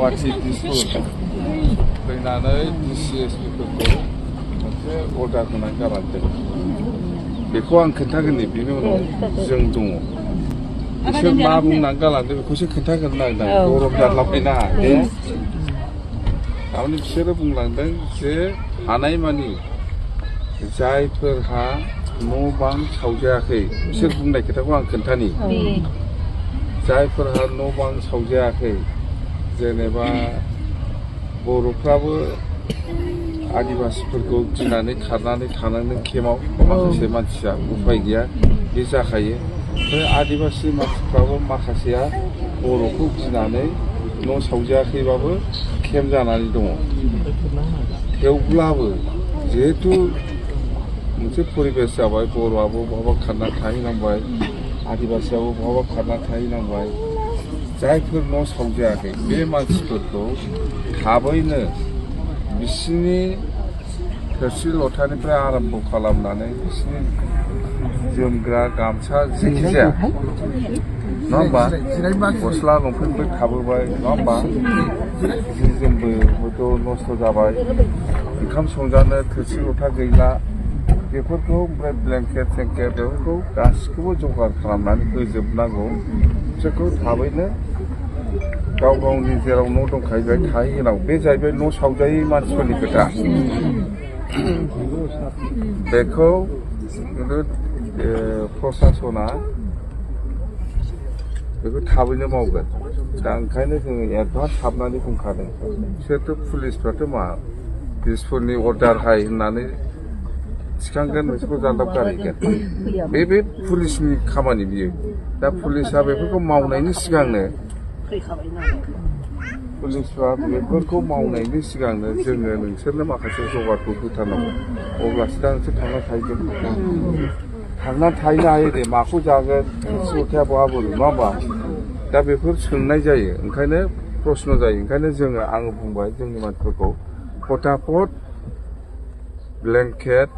गुवाहाटि दिसपुर फैनानै DCSPफोरखौ मोनसे अर्डार होनानै गालांदों। बेखौ आं खोन्थागोननि बिनि उनाव जों दङ। बिसोर मा बुंनानै गालांदों बेखौसो खोन्थागोन नागिरदों। गरम जालाबायना दे। थारमाने बिसोरो बुंलांदों जे हानायमानि जायफोरहा न' बां सावजायाखै बिसोर बुंनाय खोथाखौ आं खोन्थानि। जायफोरहा न' बां सावजायाखै जेनेबा बर'फ्राबो आदिबासिफोरखौ गिनानै खारनानै थानांदों केम्पआव माखासे मानसिया उफाय गैया बे जाखायो। ओमफ्राय आदिबासि मानसिफ्राबो माखासेया बर'खौ गिनानै न' सावजायाखैबाबो केम्प जानानै दङ। थेवब्लाबो जिहेथु मोनसे परिबेस जाबाय बर'आबो बहाबा खारनानै थाहैनांबाय आदिबासियाबो बहाबा खारनानै थाहैनांबाय। जायफोर न' सावजायाखै बे मानसिफोरखौ थाबैनो बिसिनि थोरसि लथानिफ्राय आरम्भ खालामनानै बिसिनि जोमग्रा गामसा जेखिजाया नङा होमबा गस्ला लंपेन्टबो थाबोबाय नङा होमबा जि जोमबो हयथ' नस्थ' जाबाय ओंखाम संजानो थोरसि लथा गैला बेफोरखौ ओमफ्राय ब्लेंकेट सेंकेट बेफोरखौ गासिखौबो जगार खालामनानै होजोबनांगौ। बिसोरखौ थाबैनो गाव गावनि जेराव न' दंखायो बेहाय थाहैहोनांगौ। बे जाहैबाय न' सावजायै मानसिफोरनि खोथा। बेखौ खिन्थु प्रसासना बेखौ थाबैनो मावगोन। दा ओंखायनो जोङो एडभान्स हाबनानै बुंखादों। बिसोरथ' पुलिसफ्राथ' मा दिसपुरनि अर्डार हाय होननानै थिखांगोन बिसोरखौ जानदाब गारहैगोन। बे पुलिसनि खामानि बियो। दा पुलिसा बेफोरखौ मावनायनि सिगांनो पुलिसफ्रा बेफोरखौ मावनायनि सिगांनो जोङो नोंसोरनो माखासे जगारखौ होथारनांगौ। अब्लासो दा नोंसोर थांना थाहैगोन। थांनानै थाहैनो हायो दे माखौ जागोन थोरसि लथाया बहा बोरो नङा होमबा? दा बेफोर सोंनाय जायो ओंखायनो प्रश्न जायो। ओंखायनो जोङो आङो बुंबाय जोंनि मानसिफोरखौ फटाफट ब्लेंकेट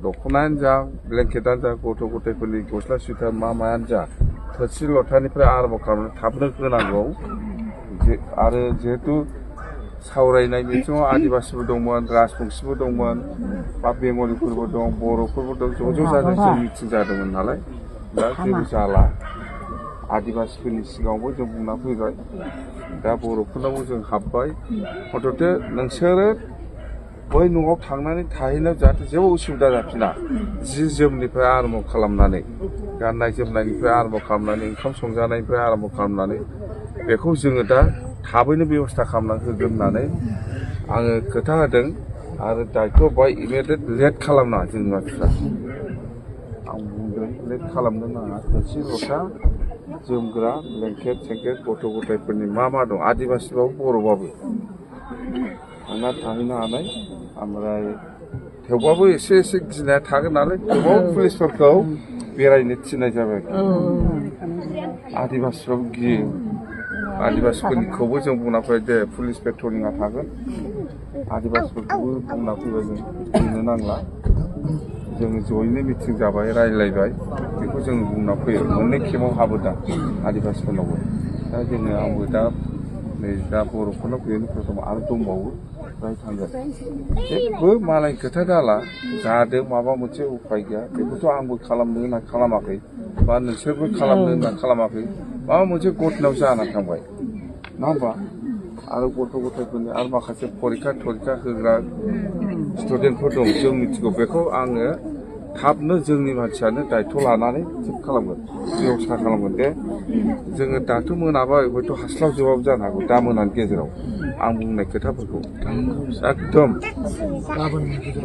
दख'नायानो जा ब्लेंकेटानो जा गथ' गथायफोरनि गस्ला सुइटार मायानो जा थोरसि लथानिफ्राय आरम्भ खालामनानै थाबनो होनांगौ। आरो जिहेतु सावरायनाय बिथिङाव आदिबासिबो दंमोन राजबंसिबो दंमोन बा बेंगलिफोरबो दं बर'फोरबो दं ज' जाजाय जों मिटिं जादोंमोन नालाय दा जेबो जाला। आदिबासिफोरनि सिगाङावबो जों बुंना फैबाय दा बर'फोरनावबो जों हाबबाय हथथे नोंसोरो बै न'आव थांनानै थाहैनायाव जाहाथे जेबो उसुबिदा जाफिना जि जोमनिफ्राय आरम्भ खालामनानै गाननाय जोमनायनिफ्राय आरम्भ खालामनानै ओंखाम संजानायनिफ्राय आरम्भ खालामनानै बेखौ जोङो दा थाबैनो बेबस्था खालामनानै होगोन होननानै आङो खोथा होदों। आरो दायथ' बाय इमिडियेट लेट खालामनाङा जोंनि मानसिफ्रा। आं बुंदों लेट खालामनो नाङा। थोरसि लथा जोमग्रा ब्लेंकेट सेंकेट गथ' गथायफोरनि मा दं आदिबासिबाबो बर'बाबो थांना थाहैनो हानाय। ओमफ्राय थेवबाबो एसे गिनाया थागोन नालाय थेवबाबो पुलिसफोरखौ बेरायनो थिननाय जाबाय। आदिबासिबाबो गियो। आदिबासिफोरनिखौबो जों बुंना फैबाय दे पुलिस पेट्रलिंआ थागोन। आदिबासिफोरखौबो बुंना फैबाय जों गिनो नांला। जोङो जयैनो मिटिं जाबाय रायज्लायबाय बेखौ जों बुंना फैयो। मोननै केम्पआव हाबो दा आदिबासिफोरनावबो। दा जोङो आंबो दा नै दा बर'फोरनाव गैयैनि प्रथम आरो दंबावो बेहाय थांगोन। जेबो मालायनि खोथा दाला जादों माबा मोनसे उफाय गैया बेखौथ' आंबो खालामनो होनना खालामाखै बा नोंसोरबो खालामनो होनना खालामाखै। माबा मोनसे घटनायाव जाना थांबाय नङा होमबा? आरो गथ' गथायफोरनि आरो माखासे फरिखा होग्रा स्टुडेन्टफोर दं जों मिथिगौ। बेखौ आङो थाबनो जोंनि मानसियानो दायथ' लानानै थिग खालामगोन बेबस्था खालामगोन। दे जोङो दाथ' मोनाबाय हयथ' हास्लाबजोबाबो जानो हागौ दा मोनानि गेजेराव आं बुंनाय खोथाफोरखौ एकदम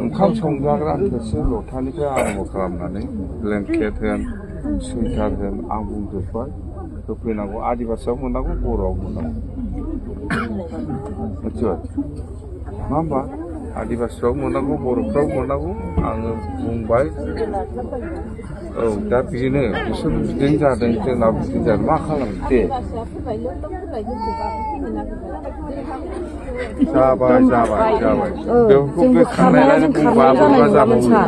ओंखाम संजाग्रा थोरसि लथानिफ्राय आरम्भ खालामनानै ब्लेंकेट होन सुइटार होन आं बुंजोब्बाय होफैनांगौ। आदिबासियाबो मोननांगौ बर'आव मोननांगौ मिथिबाय नङा होमबा? आदिबासिफ्राबो मोननांगौ बर'फ्राबो मोननांगौ आङो बुंबाय। औ दा बेनो बिसोर बिदिनो जादों जोंनाव बिदिनो जादों मा खालामनो दे जाबाय जाबाय जाबाय जोंबो खारनाया जों खारनाय जानाय नङामोन सार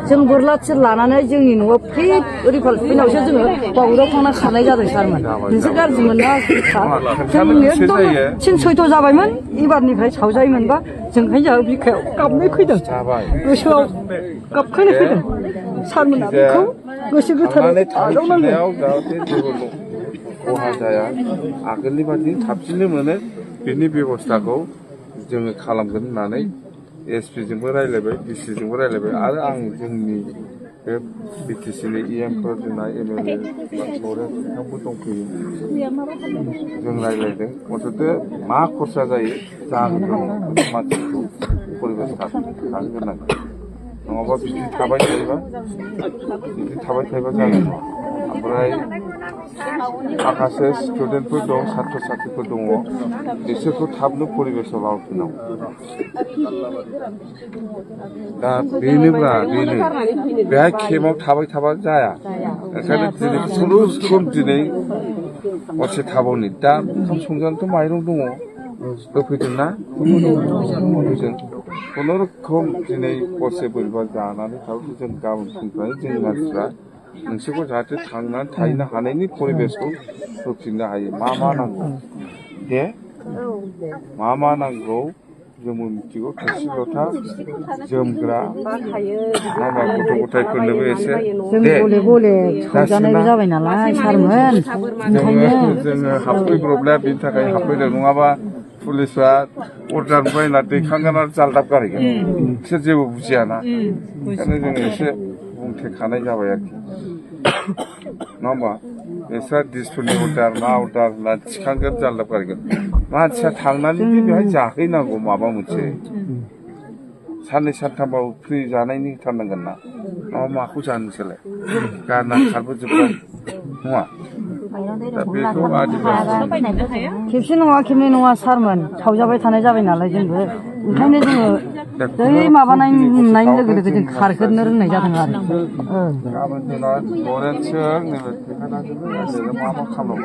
जों बोरला थिर लानानै जोंनि न'आव फिट ओरै फैनायावसो जोङो बावुराव थांना खारनाय जादों सारमोन नोंसोर गाज्रि मोनना जों एकदम थिन सयथ' जाबायमोन एबारनिफ्राय सावजायोमोनबा जोंखाय जोंहा बिखायाव गाबनाय फैदों गोसोआव गाबखांनाय फैदों सारमोना बेखौ गोसो गोथारै आजावनांगौ जाहाथे जेबो खहा जाया आगोलनि बादि थाबसिननो मोनो बेनि बेबस्थाखौ जोङो खालामगोन होननानै एसपि जोंबो रायज्लायबाय डिसि जोंबो रायज्लायबाय आरो आं जोंनि बे बिटिसिनि इएमफोर जोंना एमएलए सौरेन बिथांबो दंफैयो जों रायज्लायदों मथथे मा खरसा जायो जाहोगोन मानसिखौ परिबेस थाहोग्रोनांगोन नङाबा बिदि थाबाय थायोबा जानाय नङा ओमफ्राय माखासे स्टुडेन्टफोर दं सात्र साथ्रिफोर दङ बिसोरखौ थाबनो परिबेसाव लाबोफिननांगौ दा बेनो बेहाय केम्पआव थाबाय थाबा जाया ओंखायनो दिनै खुनुरुखुम दिनै हरसे थाबावनि दा ओंखाम संजानोथ' माइरं दङ होफैदोंना होफैदों खुनुरुखुम दिनै हरसे बोरैबा जानानै थाबो जों गाबोन फुंनिफ्राय जोंनि मानसिफ्रा नोंसोरखौ जाहाथे थांनानै थाहैनो हानायनि परिबेसखौ होफिननो हायो मा नांगौ दे मा नांगौ जोंबो मिथिगौ थोरसि लथा जोमग्रा माबा गथ' गथायफोरनोबो एसे दे गले गले खावजानायबो जाबाय नालाय सारमोन जोङो हाबफैब्रबनाया बेनि थाखाय हाबफैदों नङाबा पुलिसआ अर्डार बायना दैखांगोन आरो जालदाब गारहैगोन बिसोर जेबो बुजियाना ओंखायनो जोङो एसे बुंथेखानाय जाबाय आरोखि नङा होमबा बिस्रा डिसफोरनि अर्डार मा अर्डार होनना थिखांगोन जालदाब गारहैगोन मानसिया थांनानै बेहाय जाहैनांगौ माबा मोनसे साननै सानथामबाबो फ्रि जानायनि होथारनांगोन ना नङाबा माखौ जानोसोलाय गारना खारबोजोब्बाय नङा दा बेखौ खेबसे नङा खेबनै नङा सारमोन सावजाबाय थानाय जाबाय नालाय जोंबो ओंखायनो जोङो बै माबानाय नुनाय लोगो लोगो जों खारगोरनो रोंनाय जादों आरो गाबोन जोंना लरेन्सजों नैबे मा खालामो